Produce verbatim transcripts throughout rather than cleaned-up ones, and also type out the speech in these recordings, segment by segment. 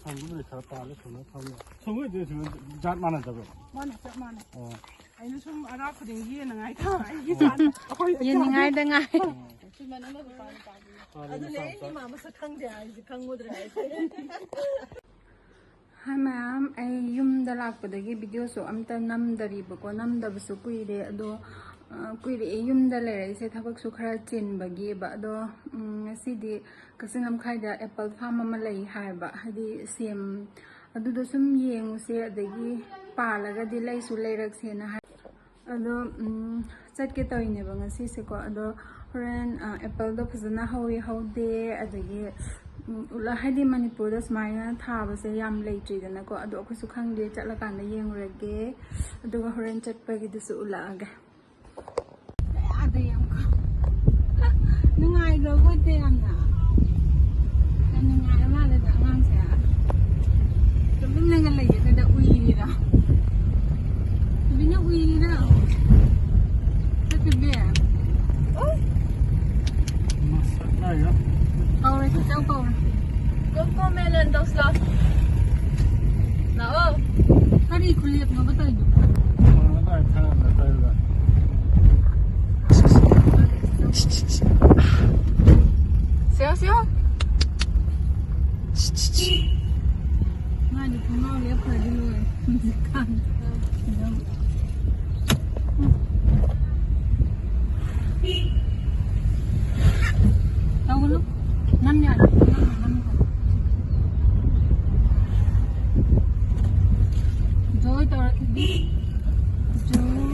ꯁꯪꯒꯨꯝꯕꯗꯤ ꯈꯔ ꯄꯥꯜꯂꯦ, ꯁꯪꯒꯨꯝꯕ ꯊꯝꯃꯦ꯫ ꯁꯪꯒꯨꯝꯕꯗꯤ ꯁꯨꯝ ꯖꯥꯠ ꯃꯥꯟꯅꯗꯕ꯭ꯔꯣ? ꯃꯥꯅ ꯆꯞ ꯃꯥꯟꯅꯩ꯫ ꯑꯣ꯫ ꯑꯩꯅ ꯁꯨꯝ ꯑꯔꯥꯞꯄꯗꯒꯤ ꯌꯦꯡꯅꯉꯥꯏ ꯊꯥ ꯑꯩꯒꯤ ꯖꯥꯠ ꯑꯩꯈꯣꯏ ꯌꯦꯡꯅꯤꯡꯉꯥꯏꯗ ꯉꯥꯏ꯫ ꯁꯤ ꯃꯅꯨꯡꯗ ꯅꯨꯄꯥ ꯅꯨꯄꯥꯒꯤ꯫ ꯑꯗꯨꯅꯦ ꯑꯩ ꯏꯃꯥ ꯃꯁꯛ ꯈꯪꯗꯦ ꯍꯥꯏꯁꯦ, ꯈꯪꯉꯨꯗ꯭ꯔꯦ ꯍꯥꯏꯁꯦ꯫ ꯍꯥꯏ ꯃꯌꯥꯝ, ꯑꯩ ꯌꯨꯝꯗ ꯂꯥꯛꯄꯗꯒꯤ ꯚꯤꯗꯤꯑꯣꯁꯨ ꯑꯝꯇ ꯅꯝꯗꯔꯤꯕꯀꯣ, ꯅꯝꯗꯕꯁꯨ ꯀꯨꯏꯔꯦ꯫ ꯑꯗꯣ, ꯑ, ꯀꯨꯏꯔꯛꯑꯦ ꯌꯨꯝꯗ ꯂꯩꯔꯛꯏꯁꯦ, ꯊꯕꯛꯁꯨ ꯈꯔ ꯆꯤꯟꯕꯒꯤꯕ꯫ ꯑꯗꯣ, ꯎꯝ, ꯉꯁꯤꯗꯤ ꯀꯛꯆꯤꯡ ꯂꯝꯈꯥꯏꯗ ꯑꯦꯄꯜ ꯐꯥꯔꯝ ꯑꯃ ꯂꯩ ꯍꯥꯏꯕ, ꯍꯥꯏꯗꯤ ꯁꯦꯝ, ꯑꯗꯨꯗꯣ ꯁꯨꯝ ꯌꯦꯡꯉꯨꯁꯦ, ꯑꯗꯒꯤ ꯄꯥꯜꯂꯒꯗꯤ ꯂꯩꯁꯨ ꯂꯩꯔꯛꯁꯦꯅ ꯍꯥꯏ꯫ ꯑꯗꯣ, ꯎꯝ, ꯆꯠꯀꯦ ꯇꯧꯔꯤꯅꯦꯕ ꯉꯁꯤꯁꯦꯀꯣ꯫ ꯑꯗꯣ ꯍꯣꯔꯦꯟ, ꯑ, ꯑꯦꯄꯜꯗꯣ ꯐꯖꯅ ꯍꯧꯋꯤ ꯍꯧꯗꯦ, ꯑꯗꯒꯤ, ꯎꯝ, ꯎꯠꯂ-, ꯍꯥꯏꯗꯤ ꯃꯅꯤꯄꯨꯔꯗ ꯁꯨꯃꯥꯏꯅ ꯊꯥꯕꯁꯦ ꯌꯥꯝ ꯂꯩꯇ꯭ꯔꯤꯗꯅꯀꯣ꯫ ꯑꯗꯣ ꯑꯩꯈꯣꯏꯁꯨ ꯈꯪꯗꯦ, ꯆꯠꯂꯀꯥꯟꯗ ꯌꯦꯡꯉꯨꯔꯒꯦ꯫ ꯑꯗꯨꯒ ꯍꯣꯔꯦꯟ ꯆꯠꯄꯒꯤꯗꯨꯁꯨ ꯎꯠꯂꯛꯑꯒꯦ꯫ ꯑꯗ ꯌꯥꯝ ꯈ-, ꯅꯨꯡꯉꯥꯏꯈ꯭ꯔꯕ ꯑꯣꯏꯗꯦ ꯌꯥꯝꯅ꯫ ꯌꯥꯝ ꯅꯨꯡꯉꯥꯏꯔ ꯃꯥꯜꯂꯦꯗ ꯑꯉꯥꯡꯁꯦ꯫ ꯇꯨꯃꯤꯟꯅꯒ ꯂꯩꯌꯦ, ꯀꯩꯗ ꯎꯏꯔꯤꯔꯥ? ꯇꯨꯃꯤꯟꯅ ꯎꯏꯔꯤꯔꯥ? ꯆꯠꯈ꯭ꯔꯗꯤ? ꯃꯁꯛ ꯅꯥꯏꯔꯣ? ꯀꯧꯔꯦ, ꯆꯦꯆꯧ ꯀꯧꯔꯦ꯫ ꯀꯣꯀꯣ ꯃꯦꯂꯟ ꯇꯧꯁꯤ ꯂꯥꯎ꯫ ꯂꯥꯛꯑꯣ꯫ ꯀꯔꯤ ꯈꯨꯂꯦꯞꯅꯣꯕ ꯇꯧꯔꯤꯗꯨꯕꯣ? ꯁꯦ, ꯁꯦ꯫ ꯃꯥꯗꯤ ꯊꯣꯡꯅꯥꯎ ꯂꯦꯞꯈ꯭ꯔꯗꯤ ꯂꯣꯏꯔꯦ꯫ ꯍꯧꯖꯤꯛꯀꯥꯟ꯫ ꯑꯗꯨꯝ꯫ ꯇꯧꯒꯅꯨ꯫ ꯅꯝ ꯌꯥꯗꯦ꯫ ꯅꯝ, ꯅꯝ ꯌꯥꯗꯦ꯫ ꯖꯣꯏ ꯇꯧꯔꯛꯈꯤꯅꯤ꯫ ꯖꯣꯏ꯫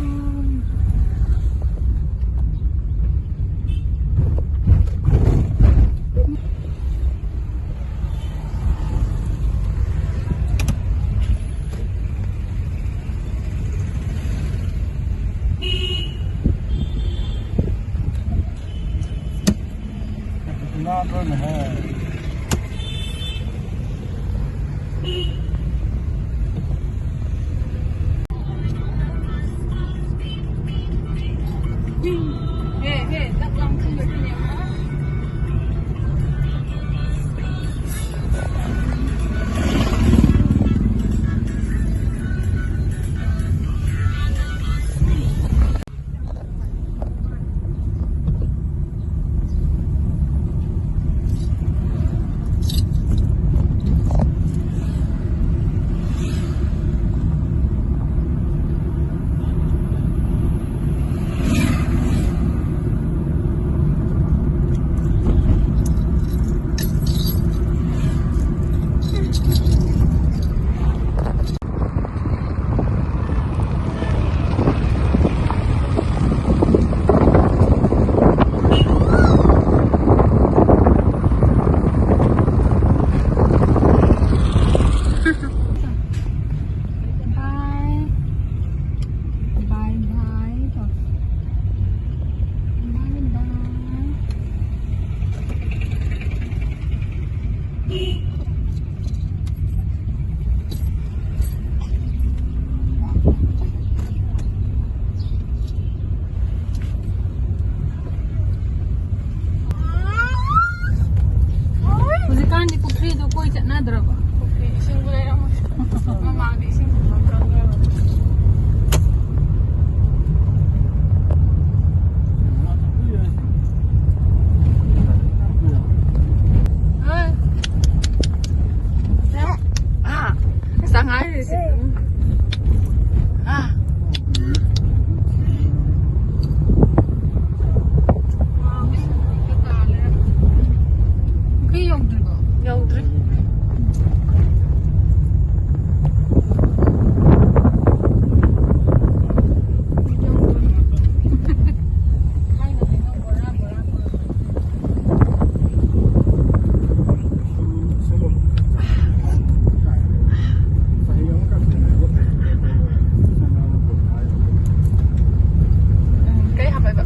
ꯎꯝ, ꯀꯩ ꯍꯥꯞꯄꯦꯕ?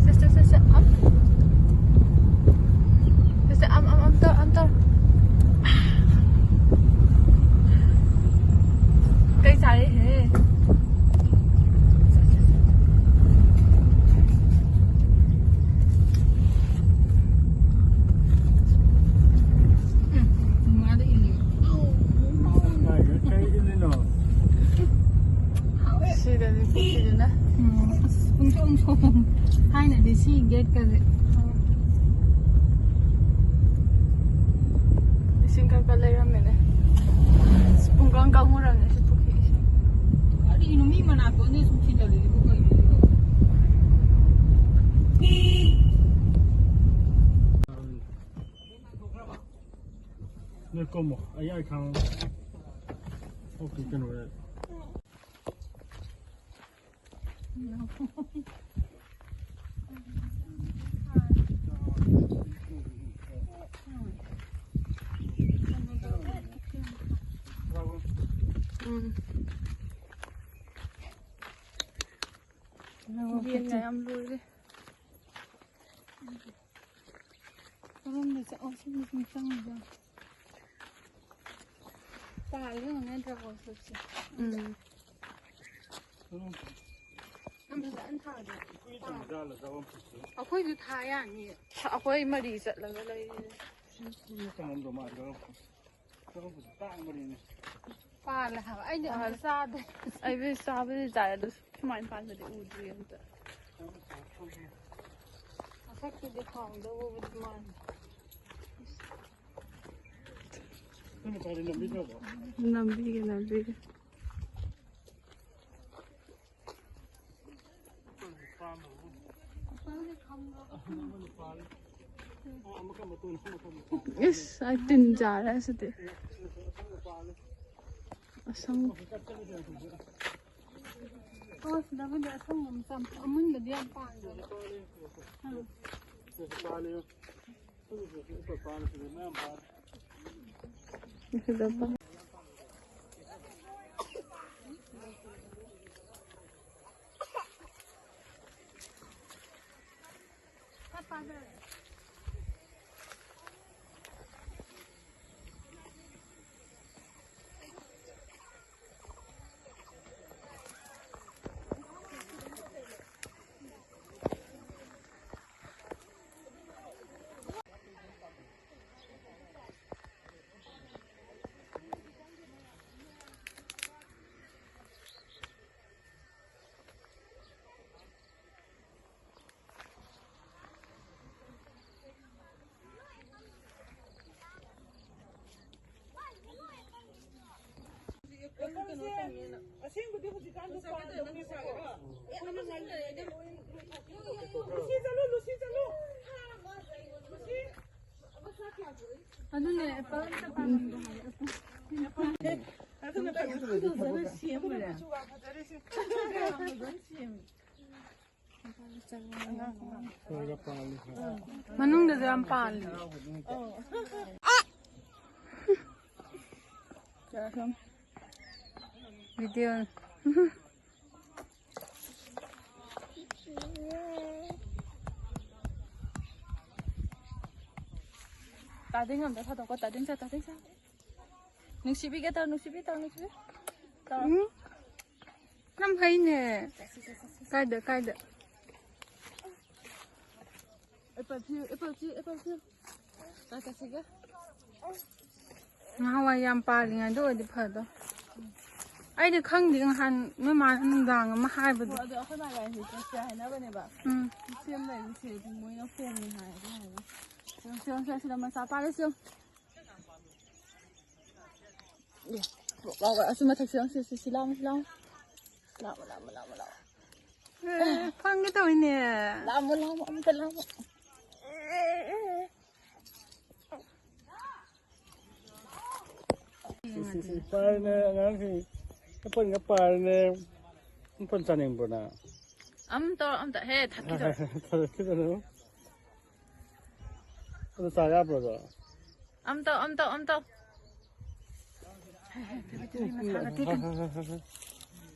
ꯁꯤꯁꯇꯔ, ꯁꯤꯁꯇꯔ, ꯑꯝ꯫ ꯁꯤꯁꯇꯔ, ꯑꯝ, ꯑꯝ, ꯑꯝ ꯇꯧ, ꯑꯝ ꯇꯧ꯫ ꯀꯩ ꯆꯥꯔꯤꯍꯦ? ꯎꯝ, ꯃꯥꯗ ꯏꯜꯂꯤ꯫ ꯀꯩ ꯏꯜꯂꯤꯅꯣ? ꯁꯤꯗꯅꯤ ꯄꯨꯈ꯭ꯔꯤꯗꯨꯅ꯫ ꯎꯝ, ꯑꯁ, ꯄꯨꯡꯁꯣꯡ ꯁꯣꯡ꯫ ꯊꯥꯏꯅꯗꯤ ꯁꯤ ꯒꯦꯠꯀꯁꯦ ꯏꯁꯤꯡ ꯈꯔ ꯈꯔ ꯂꯩꯔꯝꯃꯦꯅꯦ꯫ ꯑꯁ, ꯄꯨꯡꯀꯪ ꯀꯪꯉꯨꯔꯕꯅꯦ ꯁꯤ ꯄꯨꯈ꯭ꯔꯤ ꯏꯁꯤꯡ꯫ ꯀꯔꯤꯅꯣ ꯃꯤ ꯃꯅꯥꯇꯣꯟꯗꯤ ꯁꯨꯝ ꯊꯤꯟꯖꯜꯂꯤꯁꯤꯕꯨ ꯀꯩꯅꯣ ꯁꯤꯕꯣ? ꯅꯣꯏ ꯀꯨꯝꯃꯣ, ꯑꯩ, ꯑꯩ ꯈꯪ-, ꯑꯣꯀꯦ, ꯀꯩꯅꯣ ꯂꯩ꯫ ꯎꯝ꯫ ꯌꯦꯟ ꯃꯌꯥꯝ ꯂꯣꯏꯔꯦ꯫ ꯀꯔꯣꯝꯗ ꯆꯠ-, ꯑꯣ, ꯁꯤꯗ ꯁꯨꯝ ꯆꯪꯉꯤꯕ꯫ ꯄꯥꯜꯂꯦ ꯌꯦꯡꯉꯨꯅꯦ dragon fruitꯁꯦ꯫ ꯎꯝ꯫ ꯌꯥꯝ ꯐꯖꯅ ꯊꯥꯗꯦ꯫ ꯑꯩꯈꯣꯏꯁꯨ ꯊꯥ ꯌꯥꯅꯤꯌꯦ꯫ ꯑꯩꯈꯣꯏ ꯃꯔꯤ ꯆꯠꯂꯒ ꯂꯩꯔꯤꯅꯦ꯫ ꯄꯥꯜꯂꯦ ꯍꯥꯏꯕ꯫ ꯑꯩꯗꯤ ꯑꯝꯇ ꯆꯥꯗꯦ꯫ ꯑꯩꯗꯤ ꯆꯥꯕꯗꯤ ꯆꯥꯏ, ꯑꯗꯨ ꯁꯨꯃꯥꯏꯅ ꯄꯥꯟꯕꯗꯤ ꯎꯗ꯭ꯔꯤ ꯑꯝꯇ꯫ ꯃꯁꯛꯇꯨꯗꯤ ꯍꯥꯎꯗꯧꯕꯕꯨꯗꯤ ꯃꯥꯜꯂꯤ꯫ ꯅꯝꯕꯤꯒꯦ, ꯅꯝꯕꯤꯒꯦ꯫ ꯏꯁ, ꯑꯩ ꯇꯤꯟ ꯆꯥꯔꯦ ꯑꯁꯤꯗꯤ꯫ ꯑꯁꯪꯕ꯫ ꯑꯣ, ꯁꯤꯗꯕꯨꯗꯤ ꯑꯁꯪꯕ ꯃꯆꯥ ꯃꯆꯥ ꯑꯃꯨꯟꯕꯗꯤ ꯌꯥꯝ ꯄꯥꯟꯕꯅꯦ꯫ ꯑꯥ꯫ ꯁꯤꯗ ꯄꯥꯟ-, ꯑꯁꯦꯡꯕꯗꯤ ꯍꯧꯖꯤꯛꯀꯥꯟꯗꯣ ꯄꯥꯟꯗꯕꯅꯦꯕꯀꯣ꯫ ꯑꯩꯈꯣꯏꯅ ꯉꯜꯂꯤꯉꯩꯗ ꯂꯣꯏ ꯂꯣꯏꯊꯣꯛꯈꯤꯕꯗꯣ꯫ ꯂꯨꯁꯤ ꯆꯠꯂꯨ, ꯂꯨꯁꯤ ꯆꯠꯂꯨ꯫ ꯂꯨꯁꯤ꯫ ꯑꯗꯨꯅꯦ, ꯑꯦꯄꯜ ꯑꯝꯇ ꯄꯥꯜꯂꯝꯗꯦ ꯍꯥꯏꯕ꯫ ꯑꯗꯨꯅ ꯐꯖꯅ ꯁꯦꯝꯃꯨꯔꯦ꯫ ꯐꯖꯅ ꯁꯦꯝꯃꯦ꯫ ꯃꯅꯨꯡꯗꯁꯨ ꯌꯥꯝ ꯄꯥꯜꯂꯤ꯫ ꯚꯤꯗꯤꯑꯣ꯫ ꯇꯥꯗꯤꯡ ꯑꯝꯇ ꯊꯥꯗꯣꯛꯀꯣ, ꯇꯥꯗꯤꯡ ꯁꯦ, ꯇꯥꯗꯤꯡ ꯁꯦ꯫ ꯅꯨꯡꯁꯤꯕꯤꯒꯦ ꯇꯧ, ꯅꯨꯡꯁꯤꯕꯤ ꯇꯧ, ꯅꯨꯡꯁꯤꯕꯤ ꯇꯧ꯫ ꯎꯝ? ꯌꯥꯝ ꯍꯩꯅꯦ꯫ ꯀꯥꯏꯗ, ꯀꯥꯏꯗ? ꯑꯦꯄꯜ ꯊꯤꯌꯨ, ꯑꯦꯄꯜ ꯊꯤꯌꯨ, ꯑꯦꯄꯜ ꯊꯤꯌꯨ꯫ ꯀꯥꯏ ꯆꯠꯁꯤꯒꯦ? ꯉꯍꯥꯟꯋꯥꯏ ꯌꯥꯝ ꯄꯥꯜꯂꯤꯉꯩꯗ ꯑꯣꯏꯗꯤ ꯐꯗꯧ꯫ ꯑꯩꯗꯤ ꯈꯪꯗꯦ, ꯉꯍꯥꯟ ꯅꯣꯏ ꯃꯥꯅ ꯅꯨꯡꯗꯥꯡ ꯑꯃ ꯍꯥꯏꯕꯗꯣ꯫ ꯑꯣ, ꯑꯗꯣ ꯑꯩꯈꯣꯏ ꯃꯥꯒ ꯍꯦꯛ ꯆꯠꯁꯦ ꯍꯥꯏꯅꯕꯅꯦꯕ꯫ ꯎꯝ꯫ ꯁꯦꯝ ꯂꯩꯔꯤꯁꯦ ꯑꯗꯨꯝ ꯃꯣꯏꯅ ꯁꯦꯝꯅꯤ ꯍꯥꯏ, ꯑꯗꯨ ꯍꯥꯏꯕ꯫ ꯁꯦꯝ, ꯁꯦꯝ, ꯁꯦꯝ, ꯁꯤꯗ ꯃꯆꯥ ꯄꯥꯜꯂꯦ, ꯁꯦꯝ꯫ ꯑꯦ, ꯂꯥꯎ, ꯂꯥꯎ, ꯑꯁꯤ ꯃꯊꯛꯁꯤꯗ, ꯁꯤ, ꯁꯤ, ꯁꯤ, ꯂꯥꯎ, ꯁꯤ, ꯂꯥꯎ꯫ ꯂꯥꯎ, ꯂꯥꯎ, ꯂꯥꯎ, ꯂꯥꯎ꯫ ꯑꯦ, ꯐꯪꯒꯦ ꯇꯧꯋꯤꯅꯦ꯫ ꯂꯥꯎ, ꯂꯥꯎ, ꯑꯝꯇ ꯂꯥꯎ꯫ ꯁꯤ, ꯁꯤ, ꯁꯤ, ꯄꯥꯏꯔꯦꯅꯦ, ꯑꯉꯥꯡꯁꯤꯡ꯫ ꯑꯦꯄꯜꯒ ꯄꯥꯏꯔꯦꯅꯦ꯫ ꯑꯦꯄꯜ ꯆꯥꯅꯤꯡꯕ꯭ꯔꯣ ꯅꯪ? ꯑꯝ ꯇꯧꯔꯣ, ꯑꯝꯇ꯫ ꯍꯦ, ꯊꯛꯈꯤꯗꯣꯔꯦ꯫ ꯊꯛꯈꯤꯗꯣꯔꯦ꯫ ꯑꯗꯨ ꯆꯥ ꯌꯥꯕ꯭ꯔꯣ ꯑꯗꯣ? ꯑꯝ ꯇꯧ, ꯑꯝ ꯇꯧ, ꯑꯝ ꯇꯧ꯫ ꯍꯦ, ꯍꯦ, ꯊꯕꯤ, ꯊꯕꯤ ꯃꯁꯥꯒ ꯇꯦꯛꯀꯅꯤ꯫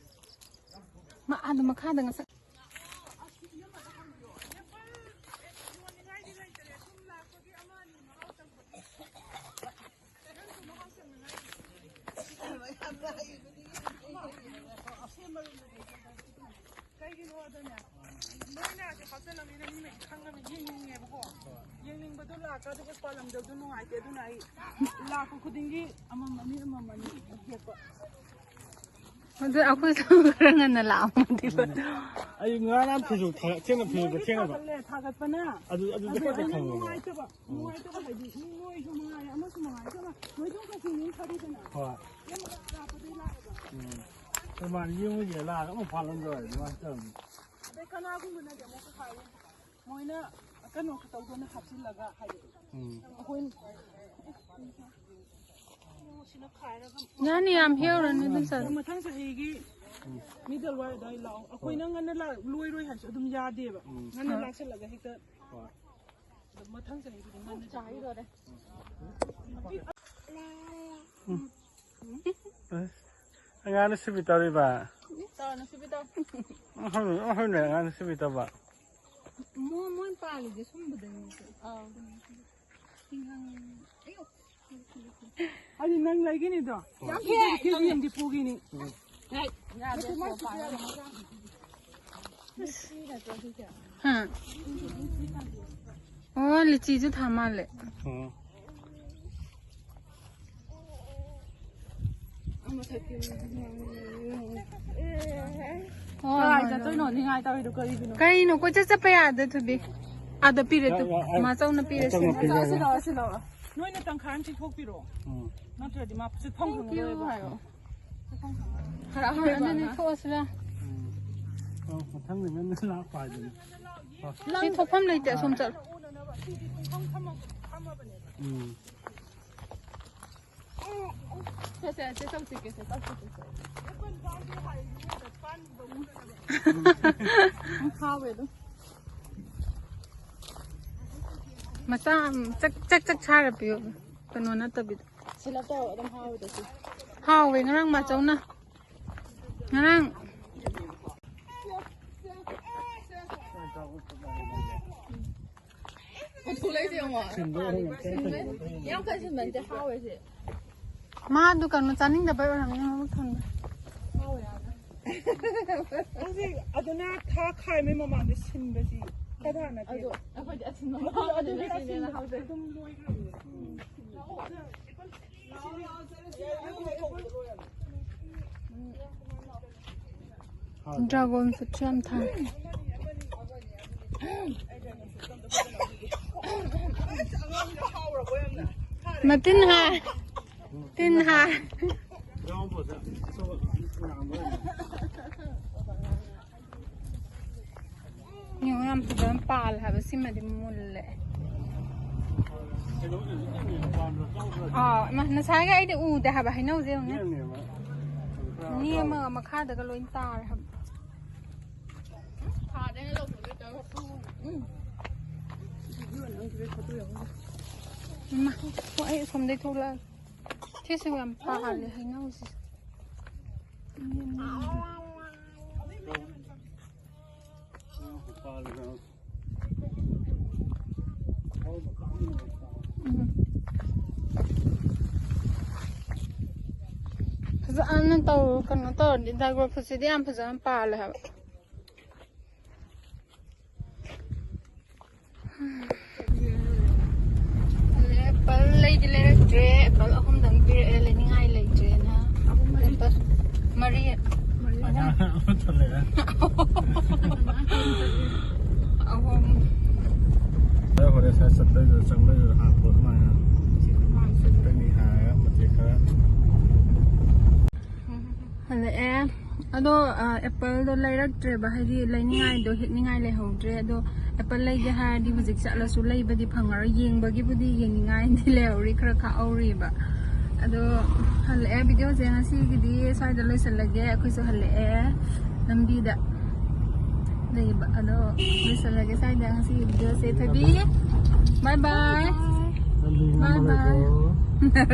ꯃꯥ ꯑꯥꯗ ꯃꯈꯥꯗ ꯉꯁꯥꯏ꯫ ꯀꯩꯒꯤꯅꯣꯗꯅꯦ, ꯅꯣꯏꯅ ꯑꯁꯤ ꯍꯥꯞꯆꯜꯂꯕꯅꯤꯅ ꯃꯤꯅꯗꯤ ꯈꯪꯉꯕꯅꯤ, ꯌꯦꯡꯅꯤꯡꯉꯦꯕꯀꯣ꯫ ꯌꯦꯡꯅꯤꯡꯕꯗꯣ ꯂꯥꯛꯇ꯭ꯔꯗꯤ ꯍꯦꯛ ꯄꯥꯜꯂꯝꯗꯕꯗꯣ ꯅꯨꯡꯉꯥꯏꯇꯦ, ꯑꯗꯨꯅ ꯑꯩ ꯂꯥꯛꯄ ꯈꯨꯗꯤꯡꯒꯤ ꯑꯃꯃꯝ ꯑꯅꯤ, ꯑꯃꯃꯝ ꯑꯅꯤ ꯍꯦꯛꯄ꯫ ꯑꯗꯨ ꯑꯩꯈꯣꯏꯁꯨ ꯈꯔ ꯉꯟꯅ ꯂꯥꯛꯑꯝꯃꯗꯤꯕ꯫ ꯑꯩ ꯉꯔꯥꯡ ꯐꯤꯁꯨ ꯊꯥ-, ꯊꯦꯡꯅ ꯐꯤꯁꯨ ꯊꯦꯡꯅꯕ꯫ ꯊꯥꯒꯠꯂꯦ, ꯊꯥꯒꯠꯄꯅ꯫ ꯑꯗꯨ, ꯑꯗꯨꯗ ꯑꯗꯨ ꯈꯛꯇ ꯑꯩꯅ ꯈꯪꯉꯦ꯫ ꯅꯨꯡꯉꯥꯏꯇꯕ, ꯎꯝ꯫ ꯅꯨꯡꯉꯥꯏꯇꯕ ꯍꯥꯏꯗꯤ ꯃꯤ ꯅꯣꯏꯁꯨ ꯃꯉꯥꯏꯔꯦ, ꯑꯃꯁꯨ ꯃꯉꯥꯏꯔꯦ, ꯆꯞ ꯃꯥꯟꯅꯩ꯫ ꯅꯣꯏꯗꯣ ꯀꯩꯁꯨ ꯃꯤ ꯐꯔꯤꯗꯅ꯫ ꯍꯣꯏ꯫ ꯌꯥꯝ ꯂꯥꯞꯄꯗꯩ ꯂꯥꯛꯑꯦꯕ꯫ ꯎꯝ꯫ ꯑꯩꯈꯣꯏ ꯃꯥꯅ ꯌꯦꯡꯉꯨꯁꯦ ꯂꯥꯛꯑꯒ ꯑꯃꯨꯛ ꯐꯥꯜꯂꯝꯗ꯭ꯔꯣ ꯑꯗꯨꯃꯥꯏꯅ ꯇꯧꯔꯝꯃꯤ꯫ ꯑꯗꯩ ꯀꯅꯥꯒꯨꯝꯕꯅꯗꯤ ꯑꯃꯨꯛꯀ ꯍꯥꯏꯌꯦ, ꯃꯣꯏꯅ ꯀꯩꯅꯣ ꯇꯧꯗꯅ ꯍꯥꯞꯆꯤꯜꯂꯒ ꯍꯥꯏꯕꯗꯣ꯫ ꯎꯝ꯫ ꯑꯩꯈꯣꯏ ꯌꯥꯅꯤ, ꯌꯥꯝ ꯍꯦꯛꯎꯔꯅꯨ ꯑꯗꯨꯝ ꯆꯠꯂꯣ꯫ ꯃꯊꯪ ꯆꯍꯤꯒꯤ ꯃꯤꯗꯜ ꯋꯥꯏ ꯑꯗꯥꯏ ꯂꯥꯛꯑꯣ꯫ ꯑꯩꯈꯣꯏꯅ ꯉꯟꯅ ꯂꯥꯛ-, ꯂꯣꯏꯔꯣꯏ ꯍꯥꯏꯔꯁꯨ ꯑꯗꯨꯝ ꯌꯥꯗꯦꯕ꯫ ꯎꯝ꯫ ꯉꯟꯅ ꯍꯣꯏ꯫ ꯂꯥꯛꯁꯜꯂꯒ ꯍꯦꯛꯇ꯫ ꯍꯣꯏ꯫ ꯑꯗꯣ ꯃꯊꯪ ꯆꯍꯤꯒꯤꯗꯤ ꯉꯟꯅ ꯆꯥꯈꯤꯗꯣꯔꯦ꯫ ꯎꯝ꯫ ꯑꯉꯥꯡꯅ ꯁꯤꯕꯤ ꯇꯧꯔꯤꯕ꯫ ꯇꯧꯔꯅꯨ, ꯁꯤꯕꯤ ꯇꯧ꯫ ꯎꯝ, ꯍꯣꯏꯅꯦ, ꯑꯉꯥꯡꯅ ꯁꯤꯕꯤ ꯇꯧꯕ꯫ ꯃꯣꯏ, ꯃꯣꯏ ꯄꯥꯜꯂꯤꯁꯦ ꯁꯨꯝꯕꯗꯅꯤ꯫ ꯑꯥꯎ꯫ ꯇꯤꯡꯈꯪ-, ꯑꯌꯣ! ꯑꯗꯨ ꯅꯪ ꯂꯩꯒꯅꯤꯗꯣ? ꯌꯥꯝ ꯀꯤꯖꯩ, ꯀꯦꯖꯤ ꯑꯃꯗꯤ ꯄꯨꯈꯤꯅꯤ꯫ ꯍꯥ? ꯑꯣ, ꯂꯤꯆꯤꯁꯨ ꯊꯥ ꯃꯥꯜꯂꯦ꯫ ꯎꯝ꯫ ꯀꯥꯏ ꯆꯠꯇꯣꯏꯅꯣ? ꯅꯤꯡꯉꯥꯏ ꯇꯧꯔꯤꯗꯣ ꯀꯔꯤꯒꯤꯅꯣ? ꯀꯩꯅꯣ? ꯀꯣꯏꯆꯠ ꯆꯠꯄ ꯌꯥꯗꯦ, ꯊꯣꯏꯕꯤ꯫ ꯑꯥꯗ ꯄꯤꯔꯦ ꯇꯨ꯫ ꯌꯥ, ꯌꯥ, ꯑꯩ ꯃꯥꯆꯧꯅ ꯄꯤꯔꯦ, ꯃꯥꯆꯧꯅ ꯁꯤꯅ꯫ ꯄꯤꯔꯦ꯫ ꯁꯤ ꯂꯧꯔꯣ, ꯁꯤ ꯂꯧꯔꯣ꯫ ꯅꯣꯏꯅ ꯇꯪꯈꯥꯏ ꯑꯃ ꯆꯤꯊꯣꯛꯄꯤꯔꯣ꯫ ꯎꯝ꯫ ꯅꯠꯇ꯭ꯔꯗꯤ ꯃꯥ ꯆꯤꯠꯐꯝ ꯈꯪꯉꯔꯣꯏꯕ꯫ ꯍꯥꯏꯌꯣ꯫ ꯍꯣꯏ, ꯑꯗꯨꯗꯤ ꯊꯣꯛꯑꯁꯤꯔ? ꯎꯝ꯫ ꯑꯣ, ꯃꯊꯪꯗ ꯅꯪꯅ ꯂꯥꯛꯄ ꯍꯥꯏꯗꯨꯅꯤ꯫ ꯁꯤ ꯊꯣꯛꯐꯝ ꯂꯩꯇꯦ, ꯑꯁꯣꯝ ꯆꯠꯂꯣ꯫ ꯎꯝ꯫ ꯁꯦ, ꯁꯦ, ꯆꯧꯁꯤꯒꯦ, ꯁꯦ, ꯆꯧꯁꯤꯒꯦ, ꯁꯦ꯫ ꯍꯥꯎꯋꯦ ꯑꯗꯨꯝ꯫ ꯃꯆꯥ ꯑꯃ ꯆꯛ ꯆꯛ ꯆꯛ ꯁꯥꯔ ꯄꯤꯌꯣ꯫ ꯀꯩꯅꯣ ꯅꯠꯇꯕꯤꯗ꯫ ꯁꯤꯂꯞ ꯇꯧꯔꯒ ꯑꯗꯨꯝ ꯍꯥꯎꯋꯦꯗ ꯁꯤ꯫ ꯍꯥꯎꯋꯦ, ꯉꯔꯥꯡ ꯃꯥꯆꯧꯅ꯫ ꯉꯔꯥꯡ꯫ ꯄꯨꯊꯣꯛꯂꯛꯏꯁꯦ ꯌꯦꯡꯉꯣ꯫ ꯁꯤꯟꯕ ꯑꯣꯏꯅ ꯌꯥꯝ ꯀꯟꯅ ꯁꯤꯟꯕ ꯅꯠꯇꯦ, ꯍꯥꯎꯋꯦ ꯁꯤ꯫ ꯃꯥꯗꯨ ꯀꯩꯅꯣ ꯆꯥꯅꯤꯡꯗꯕꯩ ꯑꯣꯏꯔꯝꯅꯤ, ꯃꯕꯨꯛ ꯊꯟꯕ꯫ ꯍꯥꯎꯋꯦ ꯌꯥꯝꯅ꯫ ꯍꯧꯖꯤꯛ ꯑꯗꯨꯅ ꯊꯥ ꯈꯥꯏꯕꯩ ꯃꯃꯥꯡꯗ ꯁꯤꯟꯕꯁꯤ ꯀꯗꯥꯅꯗꯦ꯫ ꯑꯗꯣ ꯑꯩꯈꯣꯏꯗꯤ ꯑꯊꯤꯟꯕ ꯑꯗꯨ, ꯑꯗꯨꯗꯤ ꯃꯃꯥꯡꯗꯅ ꯑꯊꯤꯟꯕ ꯁꯤꯟꯕꯅ ꯍꯥꯎꯖꯩ꯫ ꯑꯗꯨꯝ ꯂꯣꯏꯈ꯭ꯔꯕꯅꯦ꯫ ꯎꯝ꯫ Dragon fruit ꯁꯨ ꯌꯥꯝ ꯊꯥꯏ꯫ ꯃꯇꯤꯟ ꯍꯥꯏ꯫ ꯇꯤꯟ ꯍꯥꯏ꯫ ꯌꯦꯡꯉꯣ, ꯌꯥꯝ ꯐꯖꯅ ꯄꯥꯜꯂꯦ ꯍꯥꯏꯕ꯫ ꯁꯤꯃꯗꯤ ꯃꯨꯜꯂꯦ꯫ ꯑꯥ, ꯏꯃꯥ, ꯉꯁꯥꯏꯒ ꯑꯩꯗꯤ ꯎꯗꯦ ꯍꯥꯏꯕ ꯍꯩꯅꯧꯁꯦ ꯌꯦꯡꯉꯨꯅꯦ꯫ ꯅꯦꯝꯃꯒ ꯃꯈꯥꯗꯒ ꯂꯣꯏ ꯇꯥꯔꯦ ꯍꯥꯏꯕ꯫ ꯎꯝ꯫ ꯏꯃꯥ, ꯑꯣ, ꯑꯩ ꯑꯁꯣꯝꯗꯩ ꯊꯣꯛꯂꯛꯑꯒꯦ꯫ ꯁꯤꯁꯨ ꯌꯥꯝ ꯄꯥꯜꯂꯦ ꯍꯩꯅꯧꯁꯤꯁꯨ꯫ ꯎꯝ꯫ ꯐꯖꯅ ꯇꯧ-, ꯀꯩꯅꯣ ꯇꯧꯔꯗꯤ dragon fruit ꯁꯤꯗꯤ ꯌꯥꯝ ꯐꯖꯅ ꯄꯥꯜꯂꯦ ꯍꯥꯏꯕ꯫ ꯑꯦꯄꯜ ꯂꯩꯗꯤ ꯂꯩꯔꯛꯇ꯭ꯔꯦ꯫ ꯑꯦꯄꯜ ꯑꯍꯨꯝꯗꯪ ꯄꯤꯔꯛꯑꯦ, ꯂꯩꯅꯤꯡꯉꯥꯏ ꯂꯩꯇ꯭ꯔꯦꯅ꯫ ꯑꯦꯄꯜ ꯃꯔꯤ꯫ ꯑꯉꯥꯡ ꯑꯃ ꯊꯝꯃꯦ꯫ ꯑꯍꯨꯝ꯫ ꯍꯣꯔꯦꯟ ꯁ꯭ꯋꯥꯏ ꯆꯠꯄꯩꯗꯨꯗ ꯆꯪꯕꯩꯗꯨꯗ ꯍꯥꯞꯄꯣ ꯑꯗꯨꯃꯥꯏꯅ꯫ ꯆꯠꯄꯩꯅꯤ ꯍꯥꯏꯔꯒ ꯃꯇꯦꯛ ꯈꯔ꯫ ꯍꯜꯂꯛꯑꯦ꯫ ꯑꯗꯣ, ꯑ, ꯑꯦꯄꯜꯗꯣ ꯂꯩꯔꯛꯇ꯭ꯔꯦꯕ, ꯍꯥꯏꯗꯤ ꯂꯩꯅꯤꯡꯉꯥꯏꯗꯣ, ꯍꯦꯛꯅꯤꯡꯉꯥꯏ ꯂꯩꯍꯧꯗ꯭ꯔꯦ꯫ ꯑꯗꯣ ꯑꯦꯄꯜ ꯂꯩꯒꯦ ꯍꯥꯏꯔꯗꯤ ꯍꯧꯖꯤꯛ ꯆꯠꯂꯁꯨ ꯂꯩꯕꯗꯤ ꯐꯪꯉꯔꯣꯏ꯫ ꯌꯦꯡꯕꯒꯤꯕꯨꯗꯤ ꯌꯦꯡꯅꯤꯡꯉꯥꯏꯗꯤ ꯂꯩꯍꯧꯔꯤ, ꯈꯔ ꯈꯥꯛꯍꯧꯔꯤꯕ꯫ ꯑꯗꯣ ꯍꯜꯂꯛꯑꯦ꯫ ꯚꯤꯗꯤꯑꯣꯁꯦ ꯉꯁꯤꯒꯤꯗꯤ ꯁ꯭ꯋꯥꯏꯗ ꯂꯣꯏꯁꯤꯜꯂꯒꯦ꯫ ꯑꯩꯈꯣꯏꯁꯨ ꯍꯜꯂꯛꯑꯦ, ꯂꯝꯕꯤꯗ ꯂꯩꯕ꯫ ꯑꯗꯣ ꯂꯣꯏꯁꯤꯜꯂꯒꯦ ꯁ꯭ꯋꯥꯏꯗ ꯉꯁꯤꯒꯤ ꯚꯤꯗꯤꯑꯣꯁꯦ꯫ ꯊꯣꯏꯕꯤ, bye bye. Bye bye.